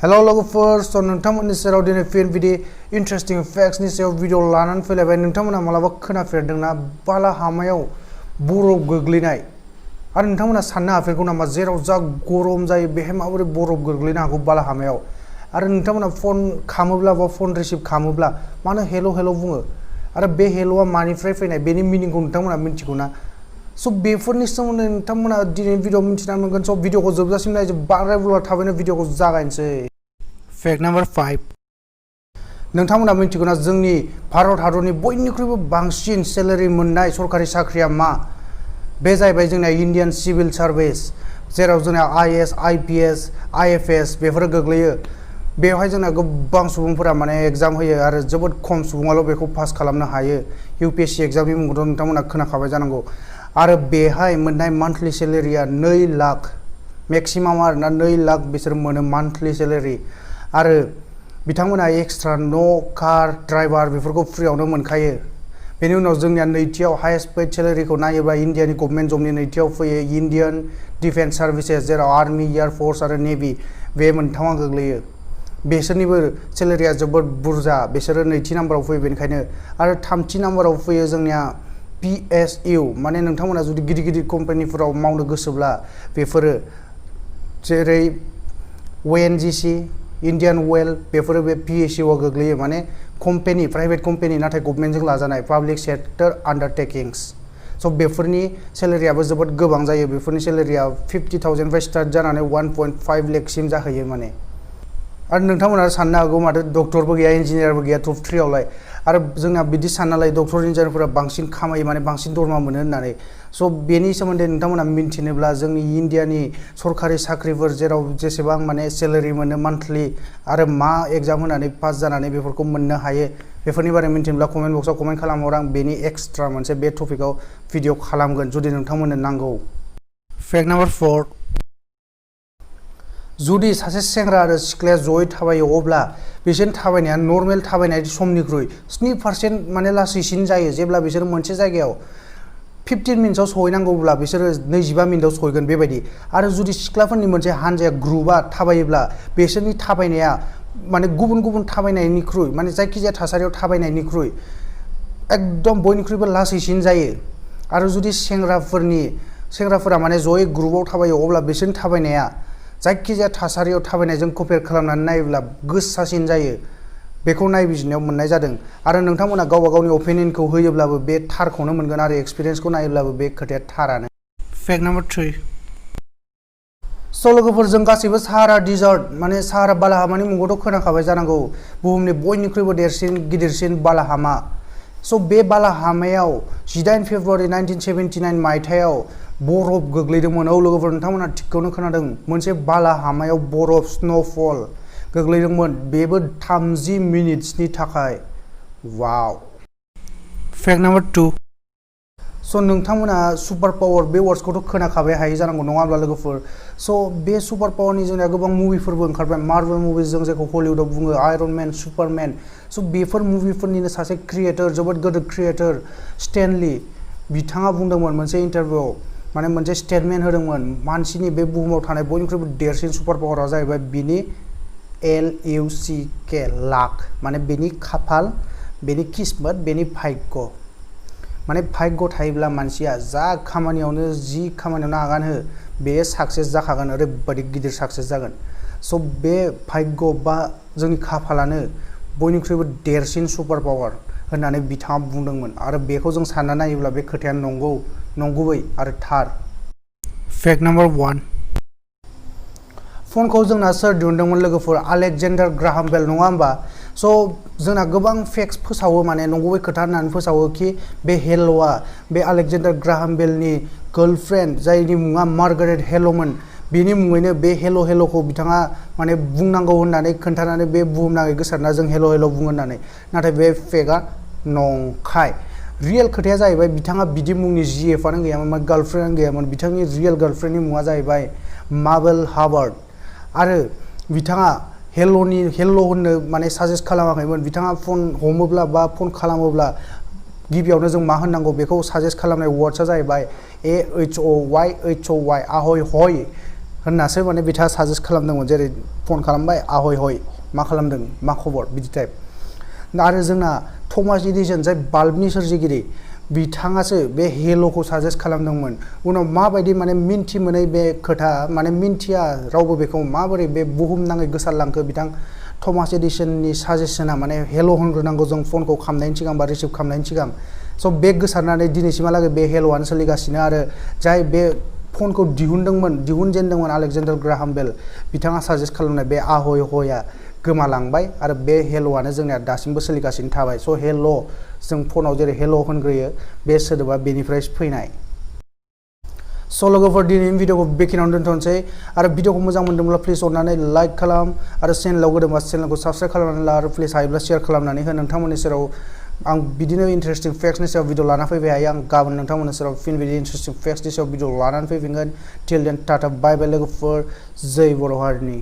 Hello लोगोफोर स नोंथांमोननि सेराव दिनै फिन बिदि इन्टारेस्टिं फेक्ट्सनि सायाव भिडिअ लानानै फैलायबाय नोंथांमोना मालाबा खोनाफेरदोंना बालाहामायाव बरफ गोग्लैनाय आरो नोंथांमोना साननो हाफेरगौ नामा जेराव जा गरम जायो बेहाय माबोरै बरफ गोग्लैनो हागौ बालाहामायाव आरो नोंथांमोना फन खालामोब्ला बा फन रिसिभ खालामोब्ला मानो हेल' हेल' बुङो आरो बे हेल'आ मानिफ्राय फैनाय बेनि मिनिंखौ नोंथांमोना मिथिगौ ना स' बेफोरनि सोमोन्दै नोंथांमोना दिनै भिडिअ मिथिना मोनगोन स' भिडिअखौ जोबजासिम नायजो बांद्राय बुरजा थाबैनो भिडिअखौ जागायनोसै फेक्ट नाम्बार 5 नोंथांमोना मिथिगौ ना जोंनि भारत हादरनि बयनिख्रुइबो बांसिन सेलारि मोननाय सरकारि साख्रिया मा बे जाहैबाय जोंना इन्डियान सिभिल सार्भिस जेराव जोंना आईएएस आईपीएस आईएफएस बेफोरो गोग्लैयो बेवहाय जोंना गोबां सुबुंफोरा माने एग्जाम होयो आरो जोबोद खम सुबुङाल' बेखौ पास खालामनो हायो यूपीएससी एग्जामनि मुंखौथ' नोंथांमोना खोनाखाबाय जानांगौ आरो बेहाय मोननाय मान्थलि सेलारिया 2 लाख मेक्सिमाम आरोना 2 लाख बिसोर मोनो मान्थलि सेलारि आरो बिथांमोना एक्सट्रा न' कार ड्राइभार बेफोरखौ फ्रियावनो मोनखायो बेनि उनाव जोंनिया नैथियाव हाइएस्ट पेड सेलारिखौ नायोब्ला इन्डियानि गभर्नमेन्ट जबनि नैथियाव फैयो इन्डियान डिफेन्स सार्भिसेस जेराव आर्मी एयार फोर्स आरो नेभि बे मोनथामा गोग्लैयो बेसोरनिबो सेलारिया जोबोद बुरजा बिसोरो नैथि नाम्बाराव फैयो बेनिखायनो आरो थामथि नाम्बाराव फैयो जोंनिया PSU माने नोंथांमोना जुदि गिदिर गिदिर कम्पानिफोराव मावनो गोसोब्ला बेफोरो जेरै ONGC इन्डियान वेल बेफोरो बे PSU आव गोग्लैयो माने कम्पानि प्राइभेट कम्पानि नाथाय गभर्नमेन्टजों लाजानाय पाब्लिक सेक्टर आन्डारटेकिंस स' बेफोरनि सेलारियाबो जोबोद गोबां जायो बेफोरनि सेलारिया 50,000 निफ्राय स्टार्ट जानानै 1.5 लाखसिम जाहैयो माने आरो नोंथांमोना साननो हागौ माथो डक्टरबो गैया इन्जिनियारबो गैया टप 3 आवलाय आरो जोंना बिदि साननालाय डक्टर इन्जिनियारफोरा बांसिन खामायो माने बांसिन दरमा मोनो होननानै स' बेनि सोमोन्दै नोंथांमोना मिन्थिनोब्ला जोंनि इन्डियानि सरकारि साख्रिफोर जेराव जेसेबां माने सेलारि मोनो मान्थलि आरो मा एग्जाम होनानै पास जानानै बेफोरखौ मोननो हायो बेफोरनि बारै मिन्थिनोब्ला कमेन्ट बक्सआव कमेन्ट खालामहर आं बेनि एक्सट्रा मोनसे बे टपिकआव भिडिअ खालामगोन जुदि नोंथांमोननो नांगौ फेक्ट नाम्बार 4 जुदि सासे सेंग्रा आरो सिख्लाया जयै थाबायो अब्ला बिसोर थाबायनाया नर्मेल थाबायनाय समनिख्रुइ 7% माने लासैसिन जायो जेब्ला बिसोर मोनसे जायगायाव 15 मिनिटआव सहैनांगौब्ला बिसोरो 25 मिनिटआव सहैगोन बेबायदि आरो जुदि सिख्लाफोरनि मोनसे हानजाया ग्रुपआ थाबायोब्ला बिसोरनि थाबायनाया माने गुबुन गुबुन थाबायनायनिख्रुइ माने जायखिजाया थासारियाव थाबायनायनिख्रुइ एकदम बयनिख्रुइबो लासैसिन जायो आरो जुदि सेंग्राफोरा माने जयै ग्रुपआव थाबायो अब्ला बिसोरनि थाबायनाया जायखिजाया थासारियाव थाबायनायजों कम्पेयार खालामनानै नायोब्ला गोसासिन जायो बेखौ नायबिजिरनायाव मोननाय जादों आरो नोंथांमोना गावबा गावनि अपिनियनखौ होयोब्लाबो बे थारखौनो मोनगोन आरो एक्सपिरियेन्सखौ नायोब्लाबो बे खोथाया थारानो फेक्ट नाम्बार 3 स' लोगोफोर जों गासैबो साहारा डिजार्ट माने साहारा बालाहामानि मुंखौथ' खोनाखाबाय जानांगौ बुहुमनि बयनिख्रुइबो गिदिरसिन बालाहामा स' बे बालाहामायाव 18 फेब्रुवारि 1979 मायथाइयाव बरफ गोग्लैदोंमोन औ लोगोफोर नोंथांमोना थिगखौनो खोनादों मोनसे बालाहामायाव बरफ स्नोफल गोग्लैदोंमोन बेबो 30 मिनिट्सनि थाखाय वाव फेक्ट नाम्बार 2 स' नोंथांमोना सुपार पावार बे वार्ड्सखौथ' खोनाखाबाय हायो जानांगौ नङा होमब्ला लोगोफोर स' बे सुपार पावारनि जोंना गोबां मुभिफोरबो ओंखारबाय मार्वेल मुभिजों जायखौ हलिउडआव बुङो आयरन मेन सुपारमेन स' बेफोर मुभिफोरनिनो सासे क्रिएटर जोबोद गिदिर क्रिएटर स्टेनलि बिथाङा बुंदोंमोन मोनसे इन्टारभिउआव माने मोनसे स्टेटमेन्ट होदोंमोन मानसिनि बे बुहुमाव थानाय बयनिख्रुइबो देरसिन सुपार पावारा जाहैबाय बिनि LUCK लाक माने बेनि खाफाल बेनि किस्मत बेनि भाग्य माने भाग्य थायोब्ला मानसिया जा खामानियावनो आगान हो बेयो साक्सेस जाखागोन ओरैबायदि गिदिर साक्सेस जागोन स' बे भाग्य बा जोंनि खाफालानो बयनिख्रुइबो देरसिन सुपार पावार होननानै बिथाङा बुंदोंमोन आरो बेखौ जों सानना नायोब्ला बे खोथाया नंगुबै आरो थार फेक्ट नाम्बार 1 फनखौ जोंना सोर दिहुनदोंमोन लोगोफोर आलेकजेन्डार ग्राहाम बेल नङा होमबा स' जोंना गोबां फेक्स फोसावो माने नंगुबै खोथा होननानै फोसावो कि बे हेल'आ बे आलेकजेन्डार ग्राहाम बेलनि गार्लफ्रेन्ड जायनि मुङा मार्गारेट हेल'मोन बेनि मुङैनो बे हेल'खौ बिथाङा माने बुंनांगौ होननानै खोन्थानानै बे बुहुमनाङै गोसारना जों हेल' बुङो होननानै नाथाय बे फेकआ नंखाय रियेल खोथाया जाहैबाय बिथाङा बिदि मुंनि GFआनो गैयामोन गार्लफ्रेन्डआनो गैयामोन बिथांनि रियेल गार्लफ्रेन्डनि मुङा जाहैबाय माबेल हाबार्ड आरो बिथाङा हेल' होननो माने साजेस्ट खालामाखैमोन बिथाङा फन हमोब्ला बा फन खालामोब्ला गिबियावनो जों मा होननांगौ बेखौ साजेस्ट खालामनाय वार्ड्सआ जाहैबाय AHOY आहय हय होननासो माने बिथाङा साजेस्ट खालामदोंमोन जेरै फन खालामबाय आहय हय मा खालामदों मा खबर बिदि टाइप आरो जोंना थमास एडिसन जाय बाल्बनि सोरजिगिरि बिथाङासो बे हेल'खौ साजेस्ट खालामदोंमोन उनाव माबायदि माने मिन्थि मोनै बे खोथा माने मिन्थिया रावबो बेखौ माबोरै बे बुहुमनाङै गोसारलांखो बिथां थमास एडिसननि साजेसना माने हेल' होनग्रोनांगौ जों फनखौ खालामनायनि सिगां बा रिसिभ खालामनायनि सिगां स' बे गोसारनानै दिनैसिमहालागै बे हेल'आनो सोलिगासिनो आरो जाय बे फनखौ दिहुनजेनदोंमोन आलेकजेन्डार ग्राहाम बेल बिथाङा साजेस्ट खालामनाय बे आहय हयआ गोमालांबाय आरो बे हेल'आनो जोंनिया दासिमबो सोलिगासिनो थाबाय स' हेल' जों फनाव जेरै हेल' होनग्रोयो बे सोदोबा बेनिफ्रायसो फैनाय स' लोगोफोर दिनैनि भिडिअखौ बेखिनियावनो दोनथ'नोसै आरो भिडिअखौ मोजां मोनदोंब्ला प्लिज अननानै लाइक खालाम आरो चेनेलाव गोदानबा चेनेलखौ साबस्क्राइब खालामनानै ला आरो प्लिज हायोब्ला शेयार खालामनानै हो नोंथांमोननि सेराव आं बिदिनो इन्टारेस्टिं फेक्ट्सनि सायाव भिडिअ लाना फैबाय हायो आं गाबोन नोंथांमोननि सेराव फिन बिदि इन्टारेस्टिं फेक्ट्सनि सायाव भिडिअ लानानै फैफिनगोन टिल देन टाटा बाय बाय लोगोफोर जै बर' हारिनि